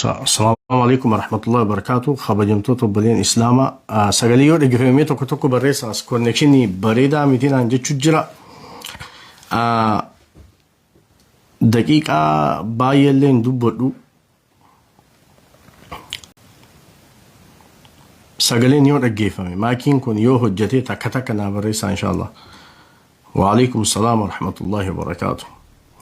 Assalamu alaikum warahmatullahi wabarakatuh. Kabajamtoota obboleen Islaamaa sagalee yoo dhaggeeffamee tokko tokko barreessa as konnekshinii bareedaa miti naan jechuu jira. Daqiiqaa baay'eellee hin dubbadhu. Sagaleen yoo dhaggeeffame maakiin kun yoo hojjete takka takka naa barreessaa inshallah. Waalaikum salaam warahmatullahi wabarakatuh.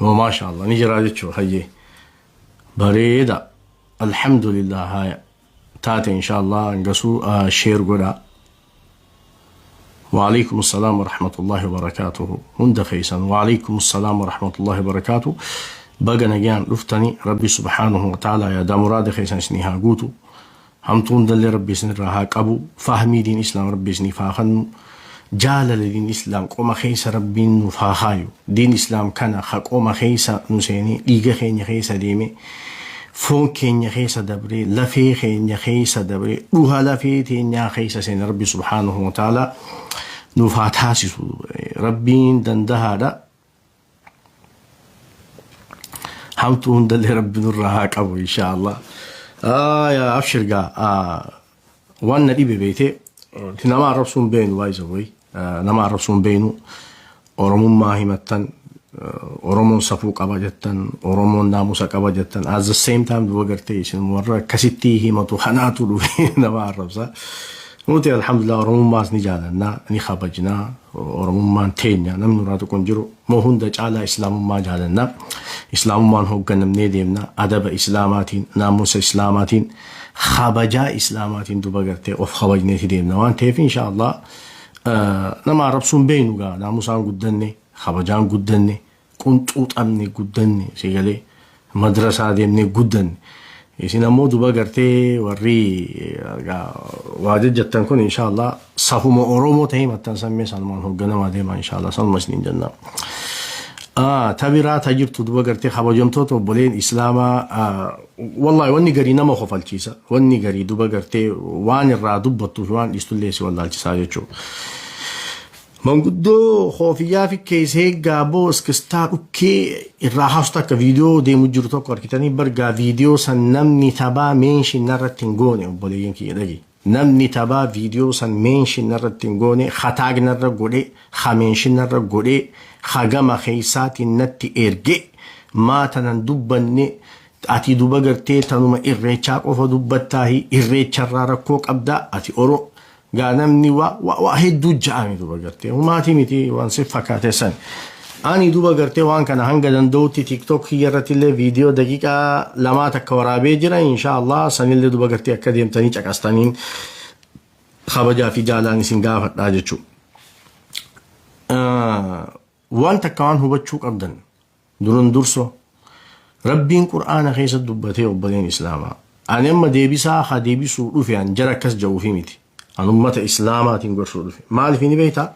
Maasha Allah ni jira jechuudha hayyee. Bareeda. Alhamdulillah haya. Taate inshallah hangasuu share godhaa. Waalaikum salaam warahmatullahi wabarakatuh. Hunda keessan waalaikum salaam warahmatullahi wabarakatuh. Baga nagaan dhuftani Rabbi subhaanahu wa ta'ala yaada muraada keessan isinii haa guutu. Hamtuu hundallee Rabbi isinirraa haa qabu. Fahmii diin Islaam Rabbi isiniif haa kennu. Jaalala diin Islaam qoma keessa Rabbiin nuuf haa kaayu. Diin Islaam kana ha qoma keessa nu seenee dhiiga keenya keessa deeme foon keenya keessa dabree lafee keenya keessa dabree dhuha lafee teenyaa keessa seene Rabbi subhaanahu wa ta'ala nuuf haa taasisu. Rabbiin dandahaadha. Hamtuu hundallee Rabbi nurraa haa qabu insha Allah. Yaa abshir gaa waan na dhibe beeyte nama arrabsuun beeynu baay'isa wayi nama arrabsuun beeynu Oromummaa himattan Oromoon safuu qaba jettan Oromoon naamusa qaba jettan at the same time duba gartee isin warra akkasitti himatu kanaatu dhufe nama arrabsa. Nuti alhamdulillah Oromummaas ni jaalannaa ni kabajnaa Oromummaan teenya namni nurraa tuqu hin jiru. Moo hunda caalaa Islaamummaa jaalanna. Islaamummaan hoogganamnee deemna. Adaba Islaamaatiin, naamusa Islaamaatiin, kabajaa Islaamaatiin duba gartee of kabajneeti deemna waan ta'eef insha Allah nama arrabsuun beeynu gaa naamusaan guddanne, kabajaan guddanne, qunxuuxamne guddanne si galee madrasaa deemnee guddanne. Isin ammoo duba gartee warri waa jajjattan kun insha Allah safuma Oromoo ta'ee himattan sammee sanumaan hoogganamaa deema insha Allah sanuma isiniin jenna. Ta biraa ta jirtu duba gartee kabajamtoota obboleen Islaamaa wallahi wanni garii nama kofalchiisa wanni garii duba gartee waan irraa dubbattuu fi waan dhiistullee si wallaalchisaa jechuudha. Manguddoo koofiyyaa fikkeessee gaaboo iskistaa dhukkee irraa haasu takka viidiyoo deemu jiru tokko argitanii bargaa viidiyoo san namni tabaa meenshin narratti hin goone obboleeyyan kiyya dhagi. Namni tabaa viidiyoo san meenshin narratti hin goone hataag narra godhe ha meenshin narra godhe ha gama keessaatiin natti erge maa tanan dubbanne ati duba gartee tanuma irreechaa qofa dubbattaahi irreecharraa rakkoo qabdaa ati oro Gaa namni wa wa wa hedduu ja'ame duba gartee humaatii miti waan si fakkaate san. Ani duba gartee waan kana hanga danda'utti TikTok kiyya irratti illee viidiyoo daqiiqaa lamaa takka waraabee jira insha Allah sanillee duba gartee akka deemtanii caqastaniin kabajaa fi jaalaan isin gaafadhaa jechuudha. Waan takka waan hubachuu qabdan duran durso Rabbiin Qur'aana keessa dubbatee obboleen Islaamaa. Ani amma deebisaa haa deebisuu dhufe an jara akkas ja'uufi miti. An ummata Islaamaatiin gorsuu dhufe. Maaliif ni beektaa?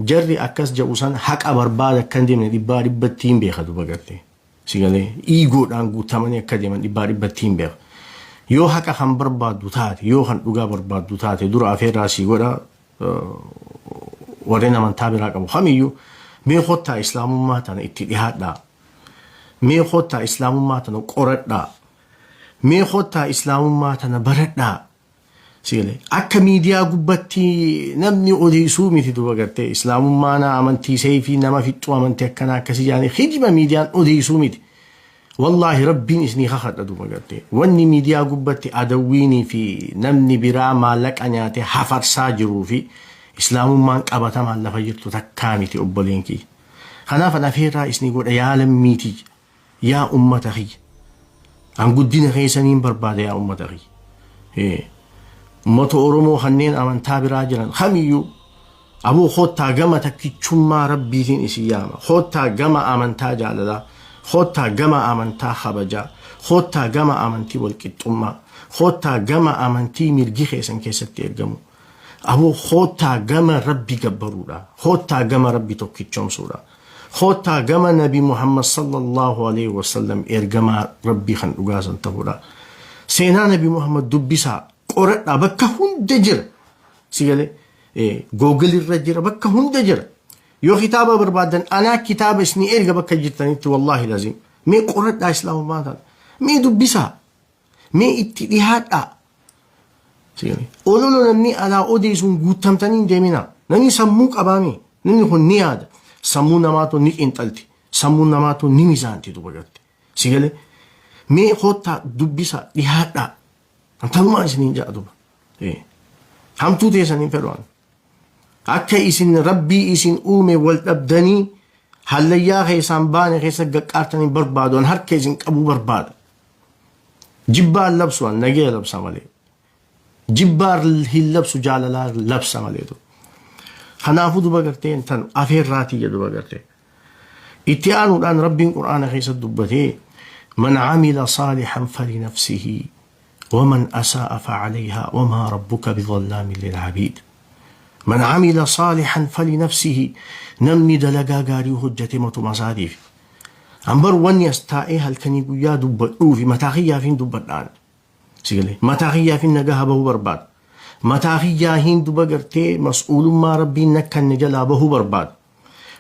Jarri akkas ja'u san haqa barbaada akka hin deemne dhibbaa dhibbatti hin beeka duba gartee. Si galee iigoodhaan guutamanii akka deeman dhibbaa dhibbatti hin beeka. Yoo haqa kan barbaaddu taate yoo kan dhugaa barbaaddu taate dura afeerraa sii godha warreen amantaa biraa qabu kamiyyuu mee kottaa islaamummaa tana itti dhihaadhaa. Mee kottaa islaamummaa tana qoradhaa. Mee kottaa islaamummaa tana baradhaa. Sigalee akka miidiyaa gubbatti namni odeessuu miti duba gartee islaamummaan amantii seefii nama fixxuu amantii akkanaa akkasii jaanii hijiba miidiyaan odeessuu miti. Wallaahi Rabbiin isinii kakadha duba gartee wanni miidiyaa gubbatti adawwiinii fi namni biraa maallaqa nyaate hafarsaa jiruu fi islaamummaan qabatamaan lafa jirtu takkaa miti obboleen kiyya. Kanaaf an afeerraa isinii godha yaa lammii tiyya yaa ummata kiyya. An guddina keessaniin barbaada yaa ummata kiyya. Ummata Oromoo kanneen amantaa biraa jiran kamiyyuu Aboo koottaa gama takkichummaa Rabbiitiin isin yaama. Koottaa gama amantaa jaalalaa. Koottaa gama amantaa kabajaa. Koottaa gama amantii walqixxummaa. Koottaa gama amantii mirgi keessan keessatti eeggamu. Aboo koottaa gama Rabbi gabbaruudha. Koottaa gama Rabbi tokkichoomsuudha. Koottaa gama Nabi Muhammad sallallahu alaihi wasallam ergamaa Rabbii kan dhugaa san ta'uudha. Seenaa Nabi Muhammad dubbisaa qoradhaa bakka hunda jira. Si galee Google irra jira bakka hunda jira. Yoo kitaaba barbaadan anaa kitaaba isinii erga bakka jirtanitti wallaahi lazim. Mee qoradhaa islaamummaa tana. Mee dubbisaa. Mee itti dhihaadhaa. Olola namni alaa odeessuun guutamtanii hin deeminaa. Namni sammuu qabaami. Namni kun ni yaada. Sammuu namaatu ni xiinxalti. Sammuu namaatu ni mizaanti duba garte. Si galee mee kottaa dubbisa dhihaadhaa. Antanumaan isiniin ja'a duba. Hamtuu teessan hin fedhu ani. Akka isin Rabbii isin uume wal dhabdanii hallayyaa keessaan baane keessa gaqqaartanii barbaadu an harka isin qabuu barbaada. Jibbaan labsu an nagaya labsa malee. Jibbaan hin labsu, jaalalaa labsa malee. Kanaafuu duba gartee tan afeerraatii jedhu duba gartee. Itti aanuudhaan Rabbiin Qur'aana keessa dubbatee, man amila saalihan falinafsihi waman asaa'a facalayhaa wamaa rabbuka bidhallaamin lilcabiid. Man amila saalihan falinafsihi, namni dalagaa gaarii hojjate matuma isaatiif. Ambar wanni as taa'ee halkanii guyyaa dubbadhuufi mataa kiyyaafiin dubbadhaan. Sigalee mataa kiyyaafiin nagaa bahuu barbaada. Mataa kiyyaahiin duba gartee mas'uulummaa Rabbiin nakkanne jalaa bahuu barbaada.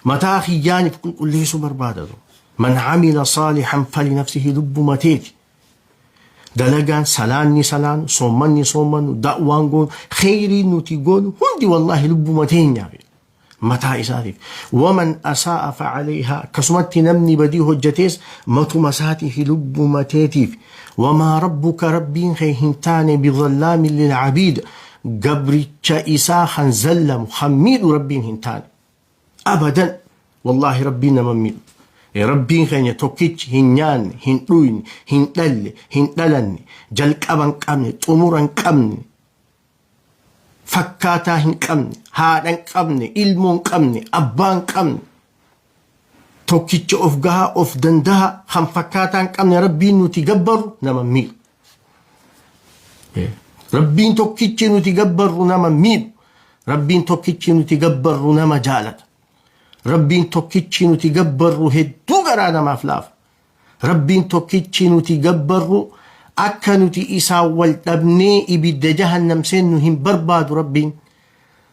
Mataa kiyyaaniif qulqulleessuu barbaada. Man amila saalihan falinafsihi, lubbuma teeti. Dalagaan salaanni salaanu, soommanni soommannu, da'waan goonu, kheyriin nuti goonu hundi wallaahi lubbuma teenyaaf. Mataa isaatiif. Waman asaa'a facalayhaa, akkasumatti namni badii hojjatees matuma isaatiif, lubbuma teetiif. Wamaa rabbuka, Rabbiin kee hin taane, bidhallaamin lilcabiid, gabricha isaa kan zallamu kan miidhu Rabbiin hin taane. Abadan, wallaahi Rabbiin nama miidhu. Rabbiin keenya tokkichi hin nyaanne, hin dhuyne, hin dhalle, hin dhalanne, jalqaba hin qabne, xumura hin qabne, fakkaataa hin qabne, haadha hin qabne, ilmoo hin qabne, abbaa hin qabne, tokkicha of gahaa, of dandaha, kan fakkaataa hin qabne Rabbiin nuti gabbarru nama miidhu. Rabbiin tokkichi nuti gabbarru nama miidhu. Rabbiin tokkichi nuti gabbarru nama jaalata. Rabbiin tokkichi nuti gabbarru hedduu garaa namaaf laafa. Rabbiin tokkichi nuti gabbarru akka nuti isaan wal dhabnee ibidda jahannam seennu hin barbaadu Rabbiin.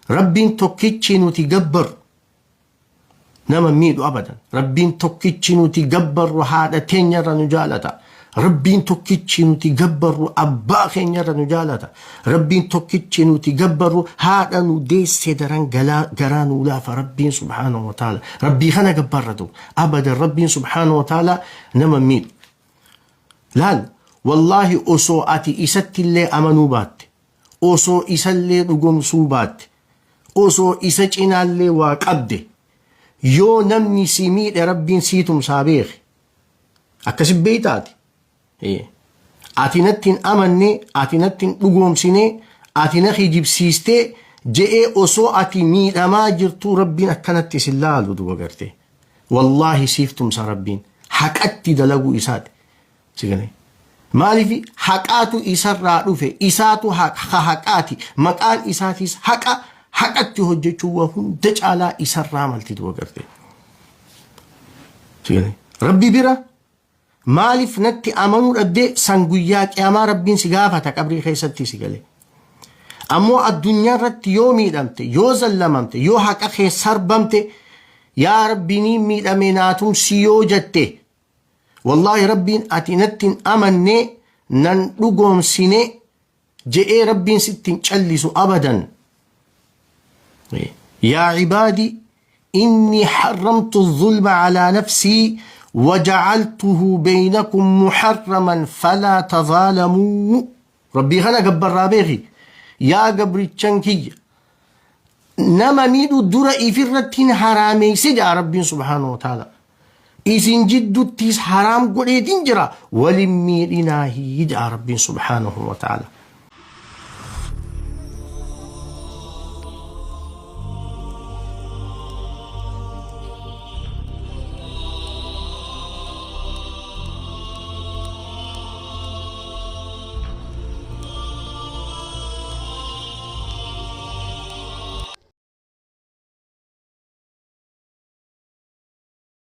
Rabbiin tokkichi nuti gabbarru nama miidhu abadan. Rabbiin tokkichi nuti gabbarru haadha teenyarra nu jaalata. Rabbiin tokkichi nuti gabbarru abbaa keenyarra nu jaalata. Rabbiin tokkichi nuti gabbarru haadha nu deesse daran garaa nu laafa Rabbiin subhaanahu wa ta'ala. Rabbii kana gabbarratu abadan Rabbiin subhaanahu wa ta'ala nama miidhu. Laal, wallaahi osoo ati isatti illee amanuu baatte, osoo isallee dhugomsuu baatte, osoo isa cinaallee waa qabde, yoo namni si miidhe Rabbiin sii tumsaa beeki. Akkasi beeytaati. Ati natti hin amanne, ati natti hin dhugoomsine, ati na kijibsiistee je'ee osoo ati miidhamaa jirtuu Rabbiin akkanatti isin laalu duba gartee. Wallaahi siif tumsa Rabbiin. Haqatti dalaguu isaati. Sigalee. Maaliif haqaatu isarraa dhufe, isaatu haqaati, maqaan isaatis haqa, haqatti hojjechuu waa hunda caalaa isarraa malti duba gartee. Sigalee. Rabbi bira maaliif natti amanuu dhabdee, san guyyaa qiyaamaa Rabbiin si gaafata qabrii keessatti, si galee. Ammoo addunyaa irratti yoo miidhamte, yoo zallamamte, yoo haqa kee sarbamte, yaa Rabbi niin miidhame naatumsi yoo jette, wallaahi Rabbiin ati natti hin amanne, nan dhugoomsine je'ee Rabbiin sitti hin callisu abadan. Yaa cibaadi inni harramtu zulma calaa nafsii wajacaltuhu baynakum muharraman falaa tazaalamuu. Rabbii kana gabbarraa beeki. Yaa gabrichan kiyya, nama miidhu dura ifirratti hin haraameeyse jaa Rabbiin subhaanahu wa ta'ala. Isin jidduttis haraam godheetin jira, walin miidhinaahi jaa Rabbiin subhaanahu wa ta'ala.